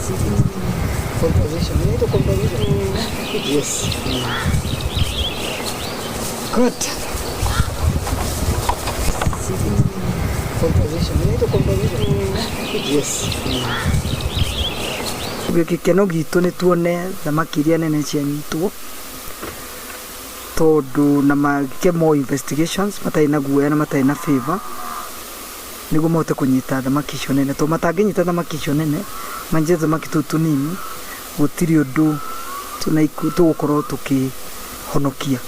Composition. Inaitwa composition. Yes. Good. Composition. Inaitwa composition. Yes. Gĩkeno gitũ nĩ tuone thamaki iria nene cianyitwo tondũ na make more investigations matarĩ na guoya na matarĩ na favor nĩguo mahote kũnyita thamaki icio nene, tondũ matangĩnyita thamaki icio nene manyite thamaki tũu tũnini, gũtirĩ ũndũ tũgũkorwo tũkĩhonokia.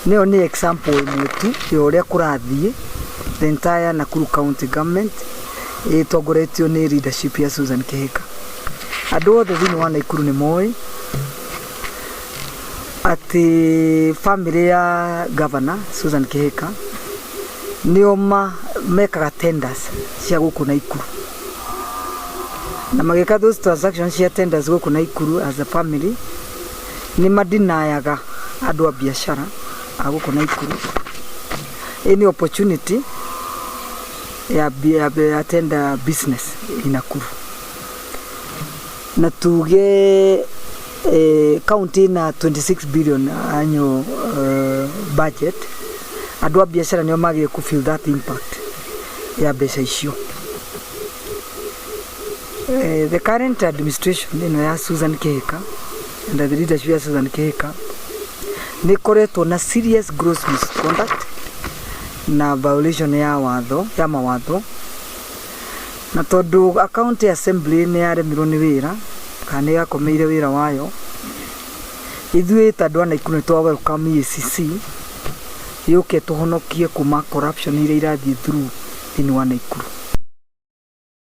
Nĩyo nĩ example ĩmwe tu ya ũrĩa kũrathiĩ the entire Nakuru County Government ĩtongoretio nĩ leadership ya Susan Kihika. Andũ othe thĩinĩ wa Nakuru nĩ moĩ atĩ family ya governor Susan Kihika nĩo mekaga tenders cia gũkũ Nakuru, na magĩka those transactions cia tenders gũkũ Nakuru as a family, nĩ madinayaga andũ a biacara a gũkũ Nakuru any opportunity ya tender business in Nakuru. Na tuge county na 26 billion annual budget, andũ a biacara nĩo magĩrĩire ku feel that impact ya mbeca icio. The current administration ĩno ya Susan Kihika and the leadership ya Susan Kihika nĩ ĩkoretwo na serious gross misconduct na violation ya watho ya mawatho, na tondũ county assembly nĩ yaremirwo nĩ wĩra kana nĩ yakomeire wĩra wayo, ithuĩ ta andũ a Nakuru nĩ twa welcome EACC yũke tũhonokie kuma corruption iria irathiĩ through thĩinĩ wa Nakuru.